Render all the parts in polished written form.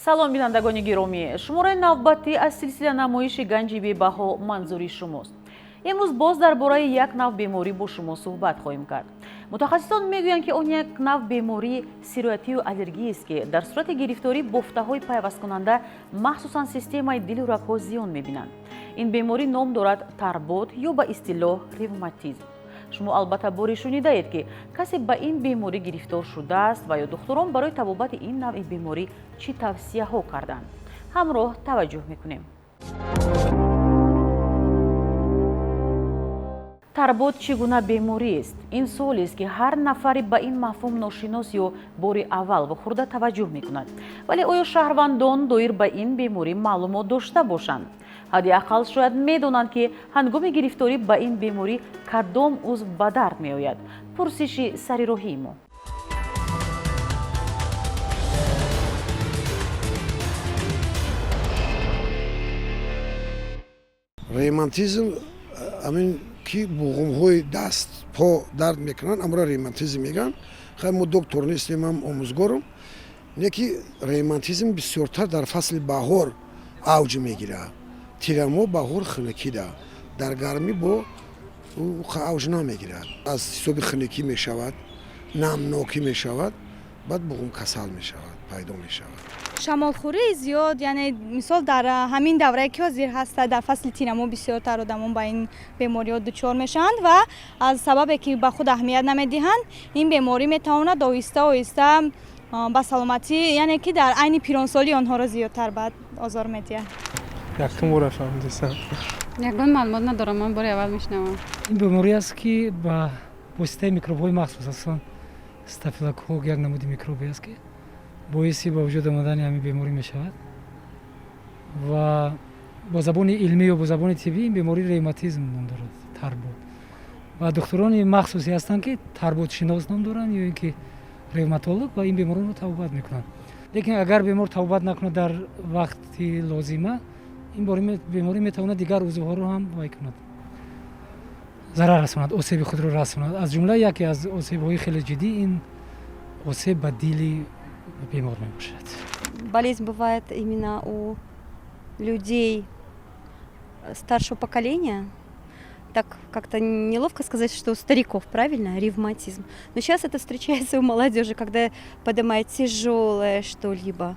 Салом, бинандагони гиромӣ. Шумораи навбатӣ аз силсила намоиши ганҷи бебаҳо манзури шумост. Имрӯз боз дар бораи як нав беморӣ бо шумо суҳбат хоҳем кард. Мутахассисон мегӯянд, ки он як нав бемории сироятию аллергиест, ки дар сурати гирифторӣ бофтаҳои пайвасткунанда, махсусан системаи дилу рагҳо зиён мебинанд. Ин беморӣ ном дорад тарбот ё ба истилоҳ ревматизм. Шумо албатта боре шунидаед, ки касе ба ин беморӣ гирифтор шудааст ва ё духтурон барои табобати ин навъи беморӣ чӣ тавсияҳо карданд. Ҳамроҳ таваҷҷӯҳ мекунем. Тарбот чӣ гуна бемориест? Ин суолест, ки ҳар нафаре ба ин мафҳум ношинос ё бори аввал вохӯрда таваҷҷӯҳ мекунад. Вале оё шаҳрвандон доир ба ин беморӣ маълумот дошта бошанд? Ҳадди ақал шояд медонанд, ки ҳангоми гирифторӣ ба ин беморӣ кадом узв ба дард меояд. Пурсиши сари роҳии мо. Ревматизм ҳамин ки буғумҳои даст, по дард мекунанд, амро ревматизм мегӯянд. Хай, мо доктор нестем, ҳам омӯзгорум. Не ки ревматизм бисёртар дар фасли баҳор авҷ мегирад. Тирамо, баҳор, хунукида. Дар гармӣ бо авҷ намегирад. Аз ҳисоби хунукӣ мешавад, намнокӣ мешавад, баъд буғум касал мешавад, пайдо мешавад. Шамолхӯрии зиёд, яъне мисол дар ҳамин даврае ки ҳозир ҳаста, дар фасли тирамо, бисёртар одамон ба ин бемориҳо дучор мешаванд ва аз сабабе ки ба худ аҳамият намедиҳанд, ин беморӣ метавонад оҳиста оҳиста ба саломатӣ, яъне ки дар айни пиронсолӣ онҳоро зиёдтар баъд озор медиҳад. Якум бора фаҳмидистам. Ягон маълумот надорам, ман бори аввал мешунавам. Ин беморӣ аст, ки ба воситаи микробҳои махсус, асосан стафилококк, як намуди микробе аст, ки боиси ба вуҷуд омадани ҳамин беморӣ мешавад. Ва бо забони илмӣ ё бо забони тиббӣ ин беморӣ ревматизм ном дорад, тарбот. Ва духтурони махсусе ҳастанд, ки тарботшинос ном доранд ё ин ки ревматолог, ва ин беморонро табобат мекунанд. Лекин агар бемор табобат накунад дар вақти лозима, ин беморӣ метавонад дигар узвҳоро ҳам вай кунад, зарар расонад, осеби худро расонад. Аз ҷумла яке аз осебҳои хеле ҷиддӣ ин осеб ба дили бемор мебошад. Болезнь бывает именно у людей старшего поколения. Так как-то неловко сказать, что у стариков, правильно, ревматизм. Но сейчас это встречается у молодежи, когда поднимает тяжелое что-либо.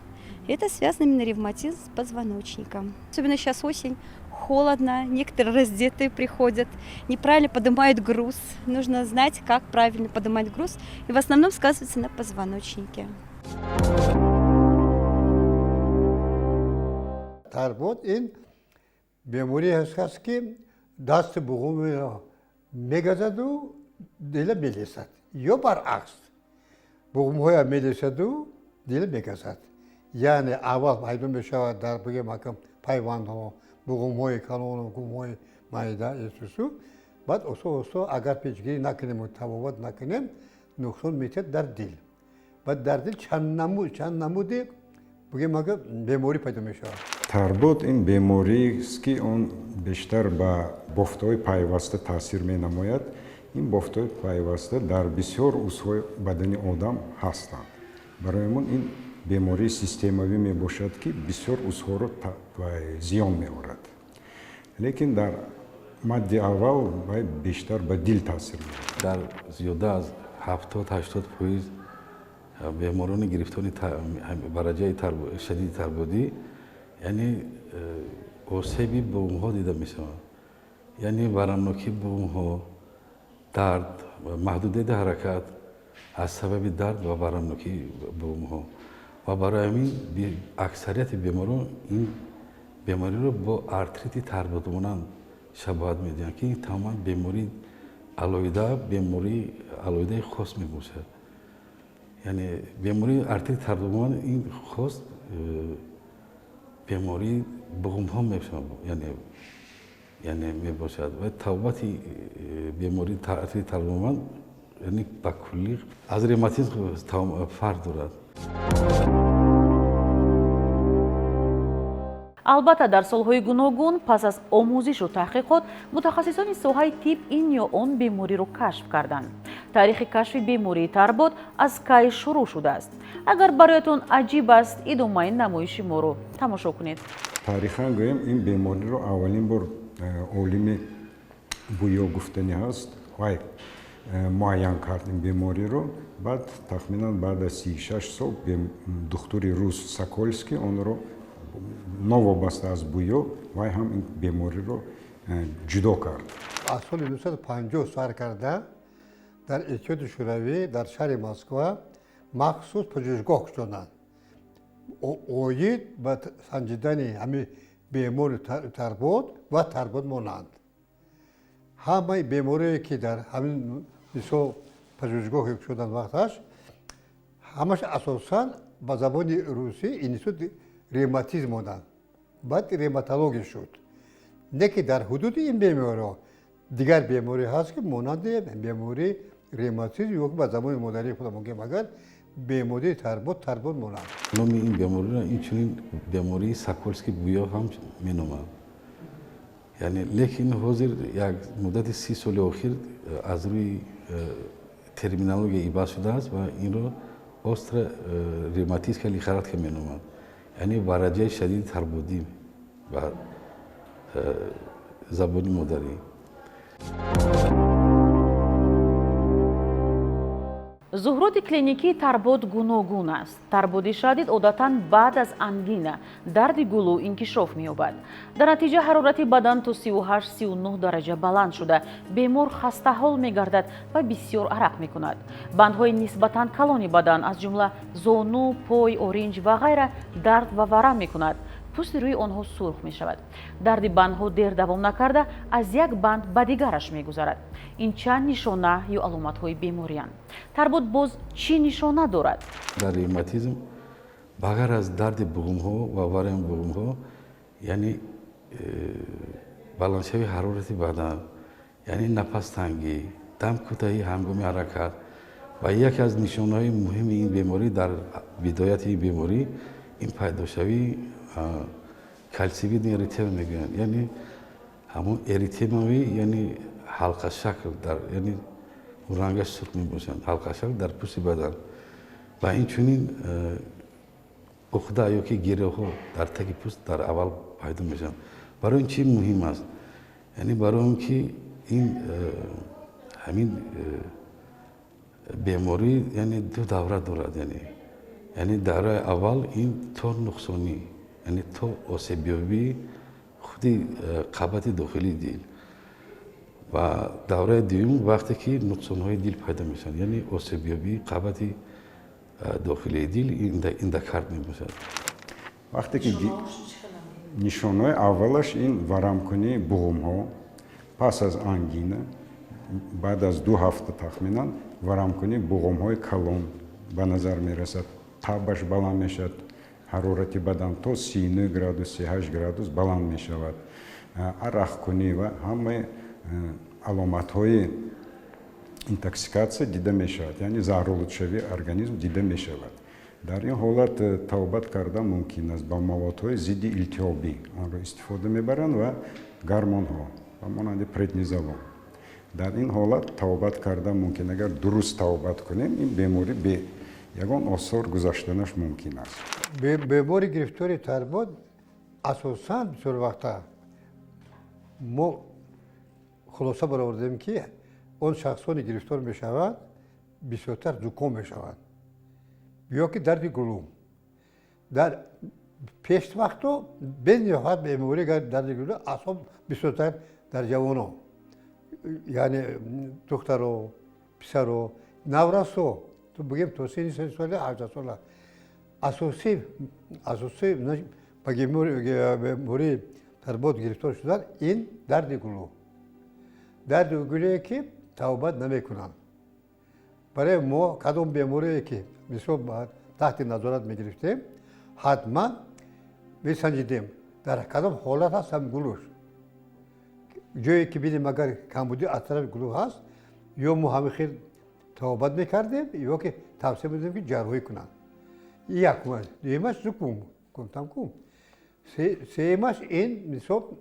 Это связано именно ревматизм с позвоночником. Особенно сейчас осень, холодно, некоторые раздетые приходят, неправильно поднимают груз. Нужно знать, как правильно поднимать груз. И в основном сказывается на позвоночнике. Тарбот ин беморӣ ҳаст, ки дасти буғумро мегазаду дила мелесад ё баръакс, буғумҳоя мелесаду дила мегазад. Яъне аввал пайдо мешавад дар, бигем, акам пайвандҳо, буғумҳои калону буғумҳои майда эсусу. Баъд оҳиста оҳиста, агар пешгирӣ накунему табобат накунем, нуқсон метиҳад дар дил. Баъд дар дил чанд намуди, бигем, ага беморӣ пайдо мешавад. Тарбот ин беморист, ки он бештар ба бофтҳои пайваста таъсир менамояд. Ин бофтҳои пайваста дар бисёр узвҳои бадани одам ҳастанд. Барои мо ин бемории системавӣ мебошад, ки бисёр узвҳоро зиён меорад, лекин дар мадди аввал вай бештар ба дил таъсир меорад. Дар зиёда аз 70-80% беморони гирифтори дараҷаи шадиди тарбодӣ, яъне осеби буғумҳо дида мешаванд, яъне варамнокии буғумҳо, дард, маҳдудияти ҳаракат аз сабаби дард ва варамнокии буғумҳо. Ва барои ҳамин аксарияти беморон ин бемориро бо артрити тарботмонанд шабоҳат медиҳанд, ки ин тамоман бемории алоҳида, бемории алоҳидаи хос мебошад. Яъне бемории артрити тарботмонанд ин хос бемории буғумҳо мешавад, яъне мебошад. Ва табобати бемории артрити тарботмонанд, яъне ба куллӣ аз ревматизм фарқ дорад. Албатта, дар солҳои гуногун пас аз омӯзишу таҳқиқот мутахассисони соҳаи тиб ин ё он бемориро кашф карданд. Таърихи кашфи бемории тарбод аз кай шурӯъ шудааст? Агар бароятон аҷиб аст, идомаи намоиши моро тамошо кунед. Таърихан гӯем, ин бемориро аввалин бор олими Буё гуфтанӣ ҳаст, вай муайян кард ин бемориро. Баъд тахминан баъд аз 36 сол духтури рус Сокольский онро новобаста аз Буё, вай ҳам ин бемориро ҷудо кард. Аз соли 950 сар карда дар Иттиҳоди Шӯравӣ, дар шаҳри Москва махсус пажӯҳишгоҳ кушоданд оид ба санҷидани ҳамин бемори тарбод ва тарбод монанд. Ҳамаи беморие, ки дар ҳамин мисол пажӯҳишгоҳе кушоданд, вақташ ҳамаш асосан ба забони русӣ институт ревматизм монданд, баъд ревматология шуд. Не ки дар ҳудуди ин бемориҳо дигар беморӣ ҳаст, ки монанди бемории ревматизм ё ба забони модарии худамон гӯем агар, бемории тарбод, тарбод монанд. Номи ин бемориро инчунин бемории Сокольский Буё ҳам меноманд. Яъне, лекин ҳозир як муддати 30 соли охир аз рӯи терминология иваз шудааст ва инро острая ревматическая лихорадка меноманд, яъне вараҷаи шадиди тарбодӣ ба забони модарӣ. Зуҳуроти клиникии тарбод гуногун аст. Тарбоди шадид одатан баъд аз ангина, дарди гулӯ инкишоф меёбад. Дар натиҷа ҳарорати бадан то 38-39 дараҷа баланд шуда, бемор хастаҳол мегардад ва бисёр арақ мекунад. Бандҳои нисбатан калони бадан, аз ҷумла зону, пой, оринҷ ва ғайра, дард ва варам мекунад, пӯсти рӯи онҳо сурх мешавад. Дарди бандҳо дер давом накарда, аз як банд ба дигараш мегузарад. Ин чанд нишона ё аломатҳои бемориянд. Тарбод боз чӣ нишона дорад? Дар ревматизм ба ғайр аз дарди буғумҳо ва варами буғумҳо, яъне баландшавии ҳарорати бадан, яъне нафастангӣ, дамкӯтаҳӣ ҳангоми ҳаракат ва яке аз нишонаҳои муҳими ин беморӣ дар бидояти ин беморӣ ин пайдошавии кольцевидный эритема мегӯянд, яъне ҳамон эритемави, яъне ҳалқашакл дар, яъне рангаш сурх мебошанд, ҳалқашакл дар пӯсти бадан ва инчунин уқда ё ки гиреҳҳо дар таги пӯст дар аввал пайдо мешаванд. Барои ин чӣ муҳим аст? Яъне барои он ки ин ҳамин беморӣ, яъне ду давра дорад. Яъне давраи аввал ин то нуқсонӣ, яъне то осебёбии худи қабати дохилии дил, ва давраи дуюм вақте ки нуқсонҳои дил пайдо мешаванд, яъне осебёбии қабати дохилии дил, эндокард мебошад. Вақте ки нишонаҳои аввалаш ин варамкунии буғумҳо пас аз ангина, баъд аз 2 ҳафта тахминан варамкунии буғумҳои калон ба назар мерасад, табаш баланд мешавад, ҳарорати бадан то 39 градус, 38 градус баланд мешавад, арақкунӣ ва ҳамаи аломатҳои интоксикатсия дида мешавад, яъне заҳролудшавии организм дида мешавад. Дар ин ҳолат табобат кардан мумкин аст, ба маводҳои зидди илтиҳобӣ онро истифода мебаранд ва гормонҳо ба монанди преднизолон. Дар ин ҳолат табобат кардан мумкин. Агар дуруст табобат кунем, ин беморӣ бе ягон осор гузаштанаш мумкин аст. Бемори гирифтори тарбод асосан бисёр вақта мо хулоса баровардем, ки он шахсоне гирифтор мешаванд, бисёртар зуком мешаванд ё ки дарди гулӯ. Дар пешвақто бениҳоят беморӣ дарди гулӯ асоб бисёртар дар ҷавонон, яъне духтаро, писаро, наврасо, то бигем то сини сола, 18 сола асосӣ ба бемории тарбод гирифтор шудан ин дарди гулӯ, дарди гулӯе ки табобат намекунанд. Барои мо кадом беморие ки мисол таҳти назорат мегирифтем, ҳатман месанҷидем, дар кадом ҳолат ҳаст ҳам гулӯш. Ҷое ки бинем, агар камбудӣ аз тарафи гулӯ ҳаст, ё мо ҳамин хел табобат мекардем, ё ки тавсия медодем, ки ҷарроҳӣ кунанд. Якумаш. Дуюмаш зукум гуфтам ку. Сеюмаш ин мисол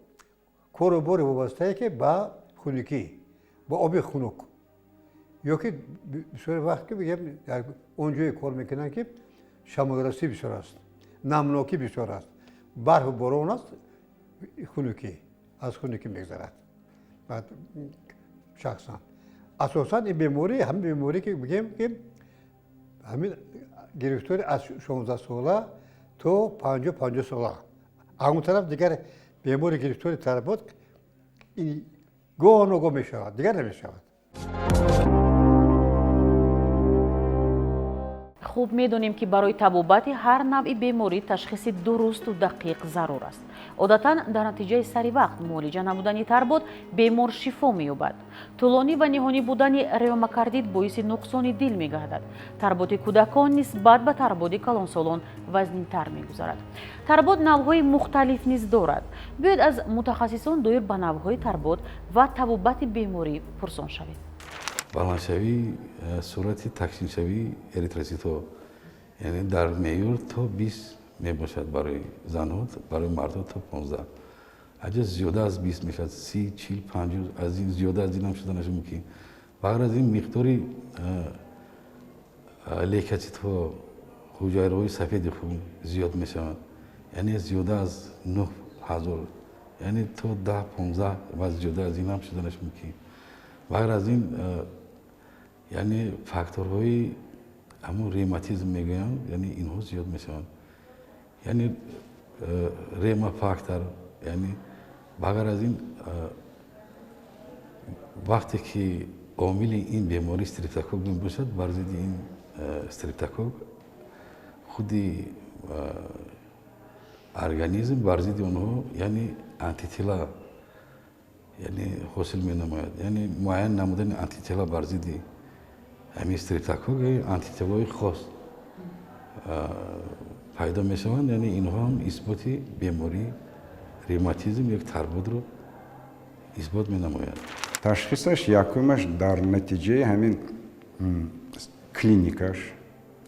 кору бори вобастае ки ба хунукӣ, ба оби хунук, ё ки бисёри вақт ки бигем дар он ҷое кор мекунанд ки шамолрасӣ бисёр аст, намнокӣ бисёр аст, барфу борон аст, хунукӣ аз хунукӣ мегзарад. Баъд шахсан асосан ин беморӣ, ҳамин беморӣ ки бигем ки ҳамин гирифтори аз 16 сола то 50 сола, он тараф дигар бемори гирифтори тарбот ин гоҳ ногоҳ мешавад, дигар намешавад. Хуб медонем, ки барои табобати ҳар навъи беморӣ ташхиси дурусту дақиқ зарур аст. Одатан дар натиҷаи сари вақт муолиҷа намудани тарбот бемор шифо меёбад. Тӯлонӣ ва ниҳонӣ будани ревмокардит боиси нуқсони дил мегардад. Тарботи кӯдакон нисбат ба тарботи калонсолон вазнинтар мегузарад. Тарбот навъҳои мухталиф низ дорад. Биёед, аз мутахассисон доир ба навъҳои тарбот ва табобати беморӣ пурсон шавем. Баландшавии суръати тақсимшавии эритроситҳо, яъне дар меъёр то 20 мебошад барои занҳо, барои мардҳо то 15. Аҷа зиёда аз 20 мешавад, 30, 40, 50, аз ин зиёда аз инам шуданаш мумкин. Бағайр аз ин, миқдори лейкоцитҳо, ҳуҷайраҳои сафеди хун зиёд мешаванд, яъне зиёда аз 9000, яъне то 10, 15 ва зиёда аз инам шуданаш мумкин. Бағайр аз ин, яъне факторҳои ҳамун ревматизм мегӯянд, яъне инҳо зиёд мешаванд, яъне ревмофактор. Яъне бағайр аз ин, вақте ки омили ин беморӣ стрептококк мебошад, бар зидди ин стрептококк худи организм бар зидди онҳо, яъне антитела, яъне ҳосил менамояд. Яъне муайян намудани антитела бар зидди ҳамин стрептококк, антителаҳои хос пайдо мешаванд, яъне инҳо ҳам исботи бемории ревматизм як тарботро исбот менамояд. Ташхисаш якумаш дар натиҷаи ҳамин клиникаш,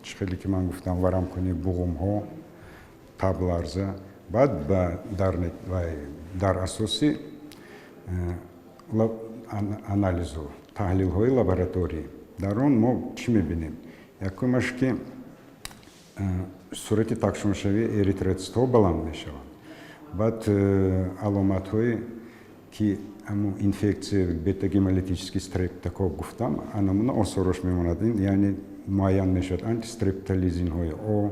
чӣ хеле ки ман гуфтам, варамкунии буғумҳо, табларза, баъд дар асоси анализу таҳлилҳои лабораторӣ. Дар он мо чӣ мебинем? Якумаш ки суръати тақсимшавии эритроцитҳо баланд мешаванд, баъд аломатҳое ки ҳамун инфексия бета-гемолитический стрептококк гуфтам, анамуна осорош мемонад, яъне муайян мешавад антистрептолизинҳои О,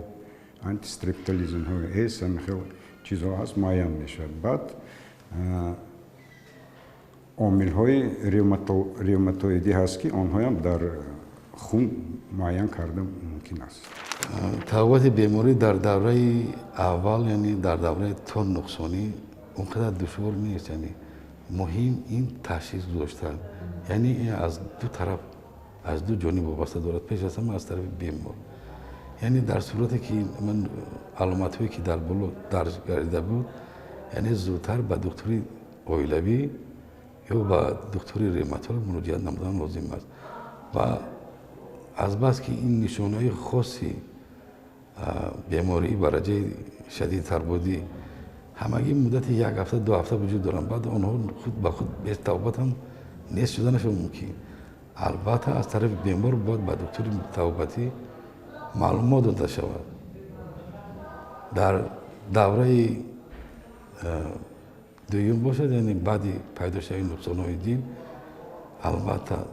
антистрептолизинҳои С, ҳамин хел чизҳо ҳаст, муайян мешавад. Баъд омилҳои ревматоидӣ ҳаст, ки онҳоям дар хун муайян карда мумкин аст. Табобати беморӣ дар давраи аввал, яъне дар давраи то нуқсонӣ, он қадар душвор нест. Яъне муҳим ин ташхис гузоштан, яъне ин аз ду тараф, аз ду ҷониб вобаста дорад. Пеш аз ҳама аз тарафи бемор, яъне дар сурате ки ман аломатҳое ки дар боло дарҷ гардида буд, яъне зудтар ба духтури оилавӣ ё ба духтури ревматолог муроҷиат намудан лозим аст. Ва азбаски ин нишонаҳои хоси бемории дараҷаи шадиди тарбодӣ ҳамагӣ муддати як ҳафта, 2 ҳафта вуҷуд доранд, баъд онҳо худ ба худ без табобат ҳам нест шуданашон мумкин. Албатта, аз тарафи бемор бояд ба духтури табобатӣ маълумот дода шавад. Дар давраи дуюм бошад, яъне баъди пайдошавии нуқсонҳои дил, албатта,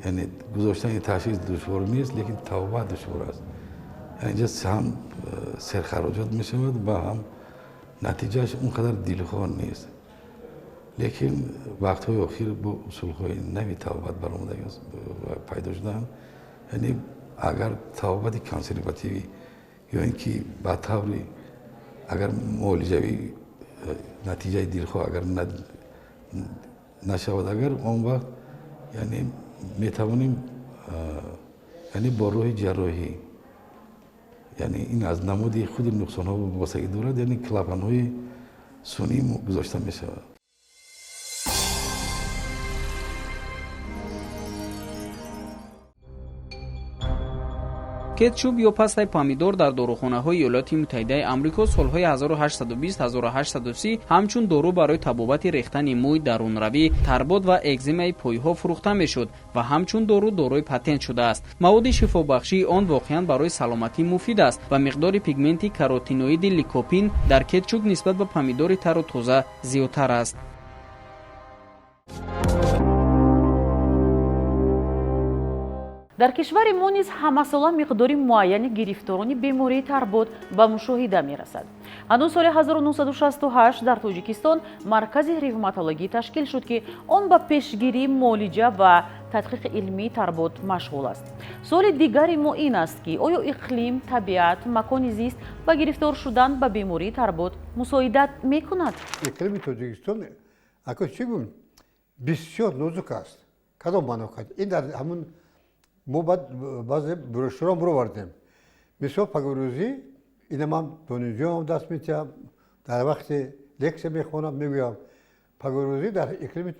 яъне гузоштани ташхис душвор нест, лекин табобат душвор аст. Яъне инҷа ҳам серхароҷот мешавад ва ҳам натиҷааш он қадар дилхоҳ нест. Лекин вақтҳои охир бо усулҳои нави табобат баромада пайдо шудаанд. Яъне агар табобати консервативӣ ё ин ки ба таври агар муолиҷавӣ натиҷаи дилхоҳ агар нашавад, агар он вақт, яъне метавонем, яъне бо роҳи ҷарроҳӣ, яъне ин аз намуди худи нуқсонҳо вобастагӣ дорад, яъне клапанҳои сунъӣ гузошта мешавад. Кетчуп ё пастаи помидор дар дорухонаҳои Иёлоти Муттаҳидаи Амрико солҳои 1820-1830 ҳамчун дору барои табобати рехтани мӯй, дарунравӣ, тарбод ва экземаи пойҳо фурӯхта мешуд ва ҳамчун дору дорои патент шудааст. Маводи шифобахшии он воқеан барои саломатӣ муфид аст ва миқдори пигменти каротиноиди ликопин дар кетчуп нисбат ба помидори тару тоза зиёдтар аст. Дар кишвари мо низ ҳамасола миқдори муайяни гирифторони бемории тарбод ба мушоҳида мерасад. Ҳанӯз соли 1968 дар Тоҷикистон маркази ревматологӣ ташкил шуд, ки он ба пешгирӣ, муолиҷа ва тадқиқи илмии тарбод машғул аст. Суоли дигари мо ин аст, ки оё иқлим, табиат, макони зист ба гирифтор шудан ба бемории тарбод мусоидат мекунад? Иқлими Тоҷикистон, ако чӣ гум, бисёр нозук аст. Кадом маъно кард? Ин дар ҳамун мо баъд баъзе брошюрам бировардем. Мисол, пагорӯзӣ ина ман донишҷӯям даст метиҳам, дар вақти лексия мехонам, мегӯям, пагорӯзӣ дар иқлими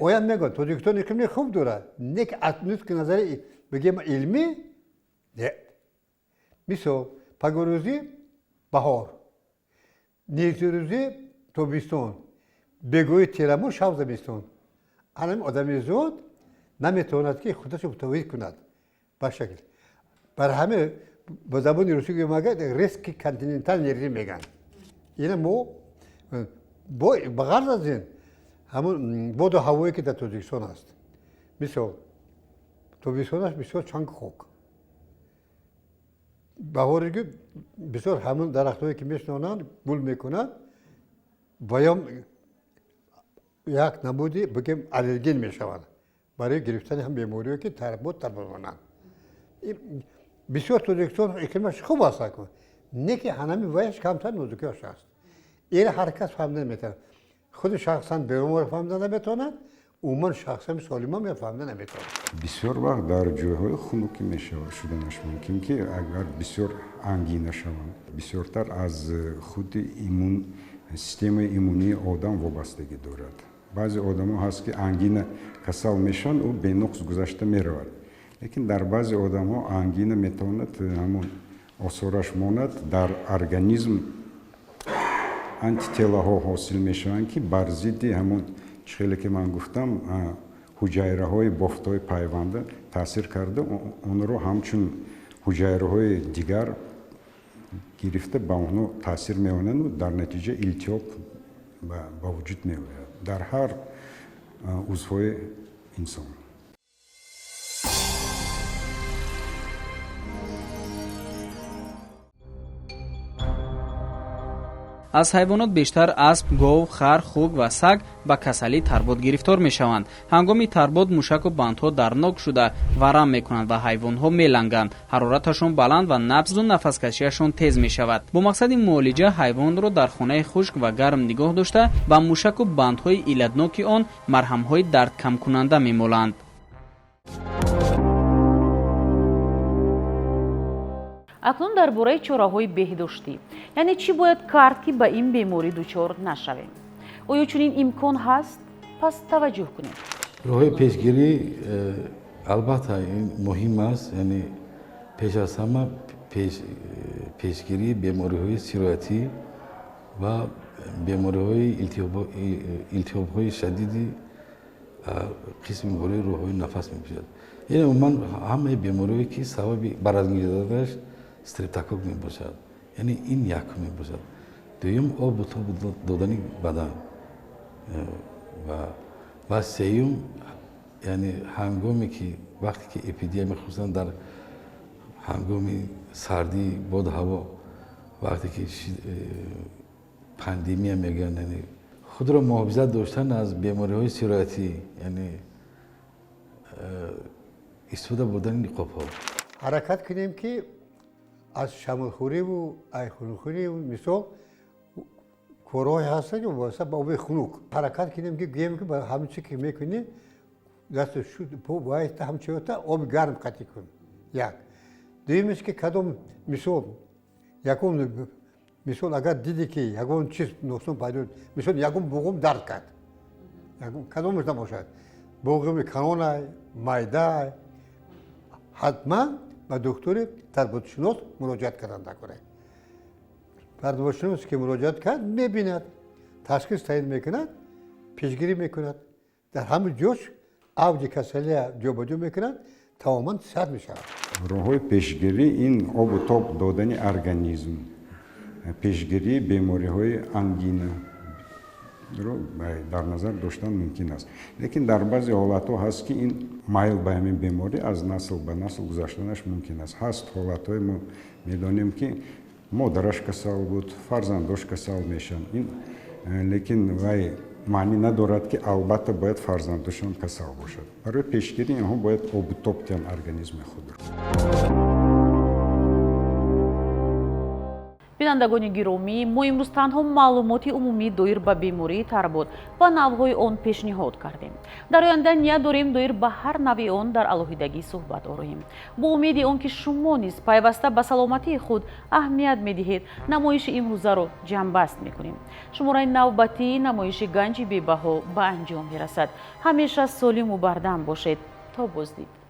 оян мегӯянд, Тоҷикистон иқлими хуб дорад, не ки аз нутқи назари бигем илмӣ не. Мисол, пагорӯзӣ баҳор, нисрӯзӣ тобистон, бегоҳи тирамоҳ шаб зимистон. Анами одамизод наметавонад ки худашро мутаваҳид кунад ба шакл. Бар ҳаме ба забони русӣ гӯем агар резкий континентальный режим мегӯянд. Ина мо ба ғарз аз ин ҳамун боду ҳавое ки дар Тоҷикистон аст, мисол, тобистонаш бисёр чанг хок, баҳоре ки бисёр ҳамун дарахтҳое ки мешинонанд, гул мекунанд, ваём як намуди бигем аллерген мешаванд барои гирифтани ҳам бемориҳое ки тарбод тарбодмонанд. Бисёр Тоҷикистон иқлимаш хуб аст, не ки ҳанами ваяш камтар нозукиаш аст. Ира ҳар кас фаҳмида наметавонад. Худи шахсан бемор фаҳмида наметавонад, умуман шахсами солимам фаҳмида наметавонад. Бисёр вақт дар ҷойҳои хунукӣ мешавад шуданаш мумкин, ки агар бисёр ангина шаванд, бисёртар аз худи иммун системаи иммунии одам вобастагӣ дорад. Баъзе одамо ҳаст, ки ангина касал мешаванд, ӯ бенуқс гузашта меравад, лекин дар баъзе одамҳо ангина метавонад ҳамон осораш монад, дар организм антителаҳо ҳосил мешаванд, ки бар зидди ҳамон чӣ хеле ки ман гуфтам, ҳуҷайраҳои бофтҳои пайванда таъсир карда, онро ҳамчун ҳуҷайраҳои дигар гирифта ба онҳо таъсир меонанду дар натиҷа илтиҳоб ба вуҷуд меояд дар ҳар узвҳои инсон. Аз ҳайвонот бештар асп, гов, хар, хук ва саг ба касалии тарбод гирифтор мешаванд. Ҳангоми тарбод мушаку бандҳо дарднок шуда варам мекунанд ва ҳайвонҳо меланганд. Ҳарораташон баланд ва набзу нафаскашиашон тез мешавад. Бо мақсади муолиҷа ҳайвонро дар хонаи хушк ва гарм нигоҳ дошта, ба мушаку бандҳои иллатноки он марҳамҳои дардкамкунанда мемоланд. Акнун дар бораи чораҳои беҳдоштӣ, яъне чӣ бояд кард, ки ба ин беморӣ дучор нашавем? Оё чунин имкон ҳаст? Пас таваҷҷӯҳ кунед. Роҳи пешгирӣ албатта ин муҳим аст, яъне пеш аз ҳама пешгирии бемориҳои сироятӣ ва бемориҳои илтиҳобҳои шадиди қисми болои роҳҳои нафас мебошад. Яъне умуман ҳамаи бемориҳое ки сабаби барангезандааш стрептокок мебошад, яъне ин якум мебошад. Дуюм, обу тобу додани бадан ва сеюм, яъне ҳангоме ки вақте ки эпидемия, хусусан дар ҳангоми сардии боду ҳаво, вақте ки пандемия мегӯянд, яъне худро муҳофизат доштан аз бемориҳои сироятӣ, яъне истифода бурдани ниқобҳо. Ҳаракат кунем, ки аз шамолхӯриву айхунукхӯриву мисол корҳое ҳастанд, ки вобаста ба оби хунук ҳаракат кунем, ки гӯем, ки ҳамин чи ки мекунӣ, дасту вайта ҳамчиёта оби гарм қатӣ кун. Як дуюмеш, ки кадом мисол, якум мисол, агар дидӣ, ки ягон чиз нуқсон пайдо, мисол, ягон буғум дард кард, кадомеш набошад, буғуми калонай, майдай, ҳатман Ба духтури тарботшинос муроҷиат кардан накунад. Тарботшинос ки муроҷиат кард, мебинад, ташхис таъин мекунад, пешгирӣ мекунад, дар ҳамин ҷош авҷи касалия ҷобаҷо мекунад, тамоман сиҳат мешавад. Роҳҳои пешгирӣ ин обу тоб додани организм, пешгирии бемориҳои ангина дар назар доштан мумкин аст. Лекин дар баъзе ҳолатҳо ҳаст, ки ин майл ба ҳамин беморӣ аз насл ба насл гузаштанаш мумкин аст. Ҳаст ҳолатҳое, мо медонем, ки модараш касал буд, фарзандош касал мешаванд. Ин лекин вай маънӣ надорад, ки албатта бояд фарзандошон касал бошад. Барои пешгирӣ инҳо бояд обутоб диҳанд организми худро. Бинандагони гиромӣ, мо имрӯз танҳо маълумоти умумӣ доир ба бемории тарбот ва навъҳои он пешниҳод кардем. Дар оянда ният дорем доир ба ҳар навъи он дар алоҳидагӣ суҳбат ороем. Бо умеди он ки шумо низ пайваста ба саломатии худ аҳамият медиҳед, намоиши имрӯзаро ҷамъбаст мекунем. Шумораи навбатии намоиши Ганҷи бебаҳо ба анҷом мерасад. Ҳамеша солиму бардам бошед. То боздид.